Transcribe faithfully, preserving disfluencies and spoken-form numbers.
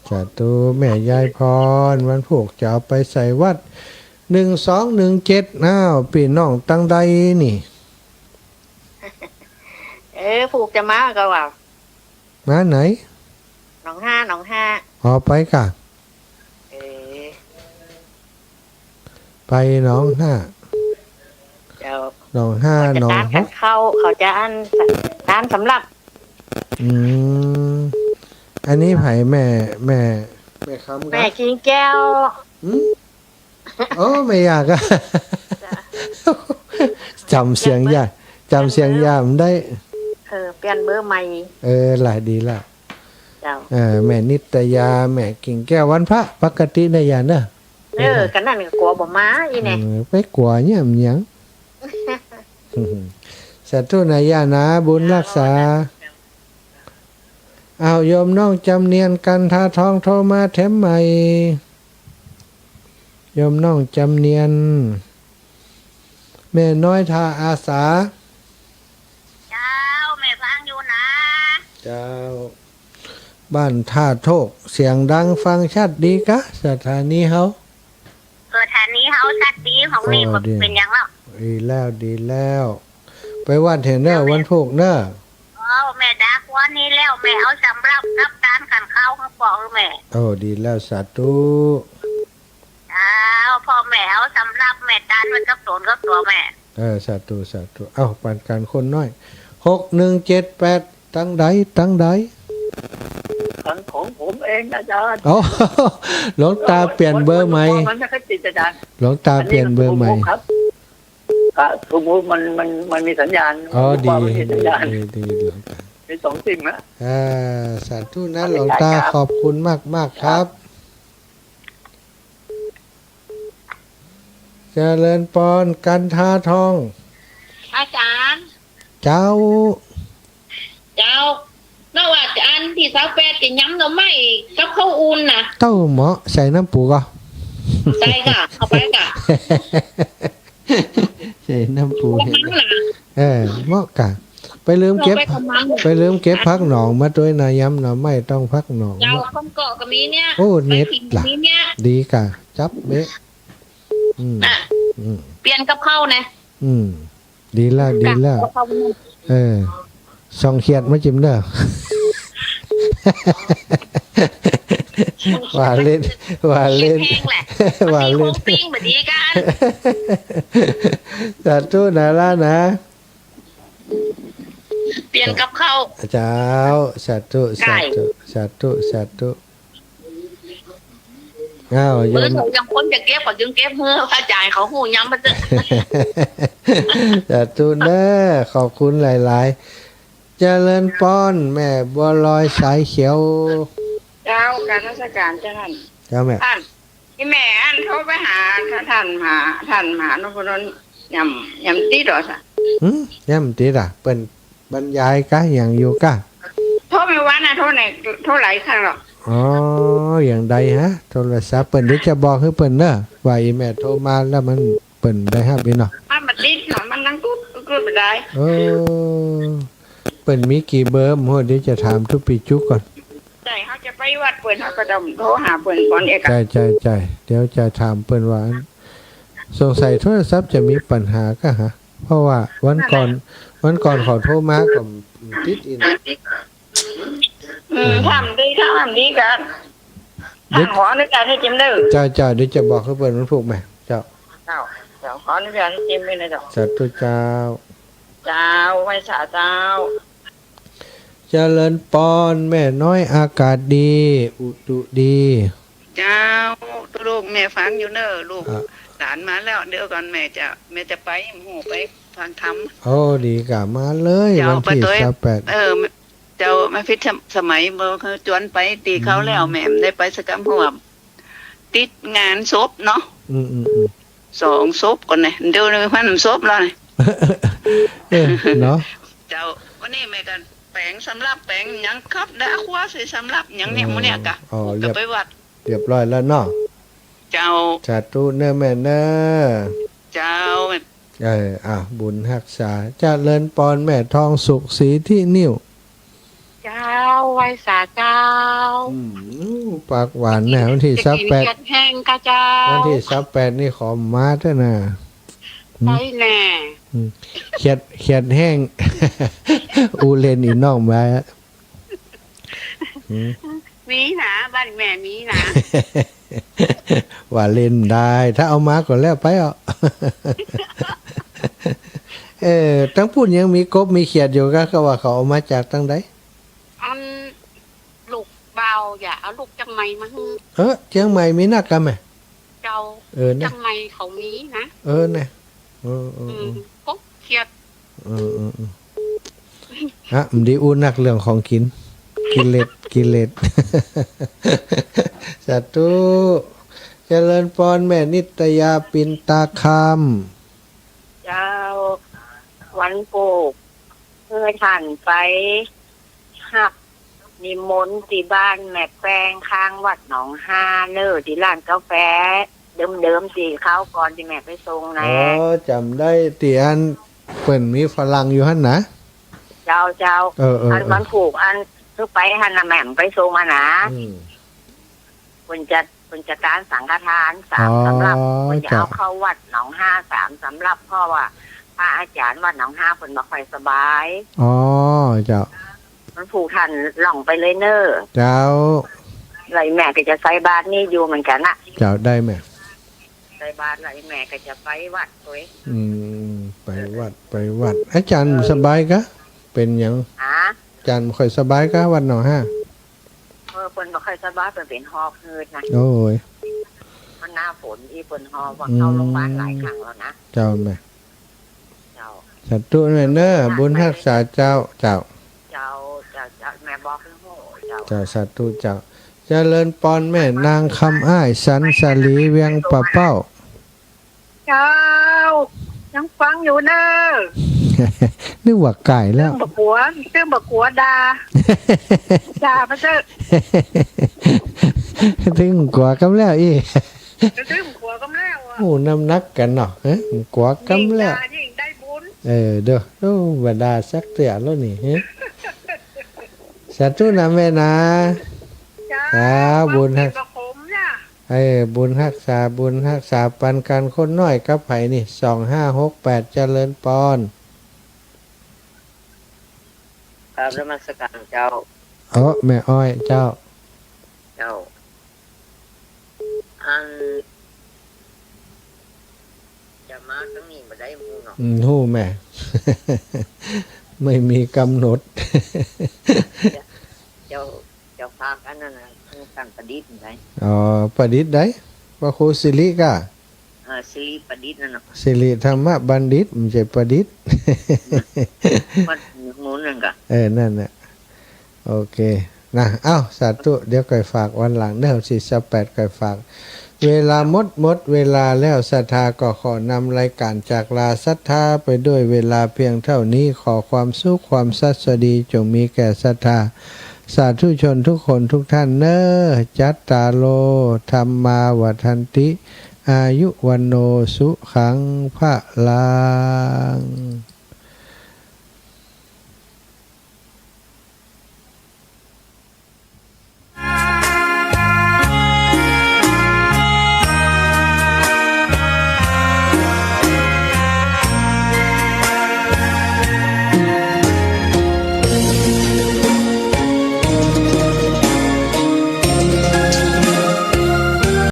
สาธุ แม่ยายพร วันพูกจะเอาไปใส่วัด หนึ่งสองหนึ่งเจ็ด อ้าว ปี้น้องตังใดนี่ เออ พูกจะมาก็ว่า มาไหน หนองห้า หนองห้า อ๋อ ไปก่ะ เออ ไปหนองห้า เจ้า หนองห้า เขาจะ หนอง ตาน ห กั๋นข้าว เขาจะอัน ตานสำรับ อืม อันนี้ไผ แม่ แม่ แม่คำกะ แม่กิ่งแก้ว หืม โอ้ แม่ยายกะ จ้ะ จ๋ำเสียงยาย จ๋ำเสียงยายบ่ได้ เออ เปลี่ยนเบอร์ใหม่ เออ ละดีละ เจ้า เออ แม่นิตยา แม่กิ่งแก้ว วันพระปกตินะยายเนอะ เออ กั๋นนั่นก็กั๋วบ่มาอี้แน่ เออ ไปกั๋วเนี่ยมันหยัง สาธุนะยายนะ บุญฮักษา เจ้า อ้าว โยมน้องจ๋ำเนียน กันทาทอง โทรมาแถมใหม่ โยมน้องจ๋ำเนียน แม่น้อยท่าอาสา เจ้า แม่ฟังอยู่นะ เจ้า บ้านท่าโทก เสียงดังฟังชัดดีกะ สถานีเฮา สถานีเฮาชัดดี ของนี่ อ๋อ บ่ ดี เป๋นหยังแล้ว ดีแล้ว ดีแล้ว ไปวัดแหมเนอะ เจ้าแม่ วันพูกเนอะ อ๋อ แม่ดาควันนี้แล้ว แม่เอาสำรับกับตานกั๋นข้าวหื้อป้อหื้อแม่ โอ้ ดีแล้ว สาธุ เจ้า พ่อแม่เอาสำรับ แม่ตานไว้กับต๋นกับตั๋วแม่ เออ สาธุ สาธุ เอ้า ปันกั๋นคนน้อย หกหนึ่งเจ็ดแปด ตังใด ตังใด ของ ของผมเองอาจารย์ อ๋อ หลวงตาเปลี่ยนเบอร์ใหม่ มันไม่ค่อยติดอาจารย์ หลวงตาเปลี่ยนเบอร์ใหม่ อันนี้ก็ถูกครับ ก็ถูก มัน มัน มันมีสัญญาณ อ๋อ ดี ความมันมีสัญญาณ ดี ดี หลวงตา มีสองซิมนะ อ่า สาธุนะ หลวงตา ขอบคุณมากๆ ครับ เจริญปอน กันทาทอง อาจารย์ เจ้า เจ้า นอกว่าอันตี้ซาวแปดจะยำหน่อไม้กับข้าวอุ่นน่ะ เต้าเหมาะ ใส่น้ำปูก่อ ใส่ก่ะ เอาไปก่ะ ใส่น้ำปู กะละมังน่ะ เออ เหมาะก่ะ ไปลืมเก็บ เอาไปกะละมัง ไปลืมเก็บผักหนองมาตวยนะ ยำหน่อไม้ต้องผักหนอง เจ้า เนาะ คนเกาะก็มีเนี่ย โอ้ เน็ตล่ะ ไปกิ๋นก็มีเนี่ย ดีก่ะ จั๊บเป๊ะ อืม น่ะ อืม เปลี่ยนกับข้าวนะ อืม ดีแล้ว ดีแล้ว เออ ส่องเขียดมาจิมเด้อ ว่าเล่น ว่าเล่น เขียดแห้งแหละ ว่าเล่น มันมีของปิ้งแบบนี้กัน สาธุนะล่ะนะ เปลี่ยนกับข้าว เจ้า สาธุ ไก่ สาธุ สาธุ สาธุ อ้าว โยม เบอร์เขายังคนจะเก็บ เขาจึงเก็บหื้อ พระอาจารย์เขาฮู้ยังบ่เจอ สาธุเด้อ ขอบคุณหลายๆ เจริญปอน แม่บัวลอยสายเขียว เจ้า กราบนมัสการเจ้าท่าน เจ้าแม่ ท่าน อีแม่อันโทรไปหาท่านมหา ท่านมหานพดล ยัง ยังบ่ติดหรอสะ หึ ยังบ่ติดอ่ะ เปิ้น บรรยายกะหยังอยู่กะ โทรเมื่อวานน่ะ โทรใน โทรหลายครั้งแล้ว อ๋อ ยังได้ฮะ โทรศัพท์เปิ้น เดี๋ยวจะบอกหื้อเปิ้นเน้อ ว่าอีแม่โทรมาแล้วมัน เปิ้นได้ฮับอีกเนาะ มันบ่ติดเนาะ มันดังกึ๊ดกึ๊ดบ่ได้ เออ เปิ้นมีกี่เบอร์ บ่ฮู้ เดี๋ยวจะถามตุ๊ปี้จุ๊กก่อน ใจ้ เฮาจะไปวัดเปิ้น เฮาก็ต้องโทรหาเปิ้นก่อนเอกอะ ใจ้ ใจ้ ใจ้ เดี๋ยวจะถามเปิ้นว่า สงสัยโทรศัพท์จะมีปัญหากะฮะ เพราะว่าวันก่อน นั่นแหละ วันก่อนเขาโทรมาก็ติดอีกนะ อืม ถ้ามันดี ถ้ามันดีก็ เดี๋ยว ท่านขออนุญาตหื้อจิมเด้อ เจ้า เจ้า เดี๋ยวจะบอกหื้อเปิ้นวันพูกแม่ เจ้า เจ้า เจ้า ขออนุญาตหื้อจิมด้วยนะเจ้า สาธุเจ้า เจ้า ไหว้สาเจ้า เจริญปอน แม่น้อย อากาศดี อุตุดี เจ้า ลูกแม่ฟังอยู่เน้อ ลูก อ่ะ หลานมาแล้ว เดี๋ยวก่อนแม่จะ แม่จะไป หมู่ไปฟังธรรม โอ้ ดีกะ มาเลย เจ้า วันตี้ ไปตัว ซาวแปด เออ เจ้า แม่พิษสมัย บ่คือจวนไปตี้เขาแล้ว อืม แม่บ่ได้ไปสักกำ เพราะว่าติดงานศพเนาะ อืม อืม อืม สองศพก่อนนะ เดี๋ยวนี้มันศพแล้วนะ เออ เนาะ เจ้า วันนี้แม่ก็แป๋งสำรับ แป๋งหยังครับ ดาครัวใส่สำรับหยังเนี่ย อ๋อ หมู่เนี่ยกะ อ๋อ ก็ไปวัด เรียบร้อยแล้วเนาะ เจ้า สาธุเน้อแม่เน้อ เจ้า เออ อ่ะ บุญฮักษา เจริญปอน แม่ทองสุข ศรีที่นิ่ว เจ้า ไหว้สาเจ้า อืม ปากหวานนะ วันตี้ซาวแปด จะกิ๋นเขียดแห้งก่อเจ้า วันตี้ซาวแปดนี่ขอมาเต๊อะนะ ไปแน่ อืม เขียด เขียดแห้ง อู้เล่น อี่น้องบ่า อืม มีนะ บ้านแม่มีนะ ว่าเล่นได้ ถ้าเอามาก่อนแล้วไปอ่ะ เออ ตังปุ้นยังมีกบมีเขียดอยู่ก่ะ ก็ว่าเขาเอามาจากตังใด อัน ลูกบ่าว อย่าเอาลูกเจียงใหม่มาหื้อ เออ เจียงใหม่มีนักก่ะแม่ เจ้า เออนะ เจียงใหม่เขามีนะ เออนะ เออ เออ อืม เออ กบเขียด เออ เออ เออ อ่ะ บ่ดีอู้นักเรื่องของกิ๋น กิเลส กิเลส สาธุ เจริญปอนแม่นิตยา ปินตาคำ เจ้า วันปลูก หื้อต้านไปฮับนิมนต์ตี้บ้านแม่แป้ง ข้างวัดหนองฮาเน่อ ตี้ร้านกาแฟเดิมๆ ตี้คราวก่อนตี้แม่ไปส่งนะ อ๋อ จ๋ำได้ ตี้อันเปิ้นมีฝรั่งอยู่หั้นนะ เจ้า เจ้า เออ เออ อัน เออ วันปลูกอันหื้อไปหั้นนะ แม่ไปส่งอะนะ อืม เปิ้นจะ เปิ้นจะตานสังฆทานสาม อ๋อ สำรับ เปิ้นจะเอา เจ้า เข้าวัดหนองฮาสามสำรับ เพราะว่าพระอาจ๋ารย์วัดหนองฮาเปิ้นบ่ค่อยสบาย อ๋อ เจ้า วันปลูกต้านล่องไปเลยเน่อ เจ้า แล้วแม่ก็จะใส่บาตรนี่อยู่เหมือนกั๋นนะ เจ้า ได้แม่ ใส่บาตรแล้วแม่ก็จะไปวัดตวย อืม ไปวัด ไปวัด อาจ๋ารย์สบายก่ะ เป๋นหยัง ฮะ อาจ๋ารย์บ่ค่อยสบายก่ะ วัดหนองฮา เออ เปิ้นบ่ค่อยสบาย เปิ้นเป๋นหอบหืดนะ โอ้ย มันหน้าฝนอี้เปิ้นหอบ ว่าเข้าโรงพยาบาลหลายครั้งแล้วนะ เจ้าแม่ เจ้า สาธุแม่เน่อ บุญฮักษาเจ้า เจ้า เจ้า เจ้า เจ้า แม่บอกหื้อฮู้ เจ้า เจ้า สาธุเจ้า เจริญปอนแม่นางคำอ้าย สันสาลี เวียงป่าเป้า เจ้า ยังฟังอยู่เน่อ นึกว่าก๋ายแล้ว ตึ้งบ่กั๋ว ตึ้งบ่กั๋วด่า ด่ามาเต๊อะ ตึ้งกั๋วกำแล้วอี้ ตึ้งกั๋วกำแล้วอะ โอ้ น้ำหนักกั๋นเนาะ ฮะ กั๋วกำแล้ว ยิ่งด่ายิ่งได้บุญ เออ เด้อ โอ้ บ่ด่าสักเตื้อแล้วนี่ ฮะ สาธุนะแม่นะ เจ้า ครับ บุญฮัก กิ๋นบ่ขมเนี่ย เออ บุญฮักษา บุญฮักษาปันกั๋น คนน้อยกับใผนี่ สองห้าหกแปด เจริญปอน กราบนมัสการเจ้า เออ แม่อ้อยเจ้า เจ้า อัน จะมาตังนี้บ่ได้ฮู้เนาะ อืม ฮู้แม่ ไม่มีกำหนด เจ้า เจ้า เจ้าภาคอันนั้นน่ะ ต้านประดิษฐ์ไหน อ๋อ ประดิษฐ์ไหน พระครูสิริก่ะ เออ สิริประดิษฐ์นั่นเนาะ สิริธรรมบัณฑิต บ่ใจ้ประดิษฐ์ วัดหมู่นั่นก่ะ เออ นั่นน่ะ โอเค นะ เอ้า สาธุ เดี๋ยวก่อยฝากวันหลังเด้อ วันตี้ซาวแปดก่อยฝาก เวลาหมด หมดเวลาแล้ว ศรัทธาก็ขอนำรายการจากลาศรัทธาไปด้วยเวลาเพียงเท่านี้ ขอความสุขความสัสดีจงมีแก่ศรัทธาสาธุชนทุกคนทุกท่านเน้อ จัตตาโร ธัมมา วัฑฒันติ อายุ วัณโณ สุขัง พะลัง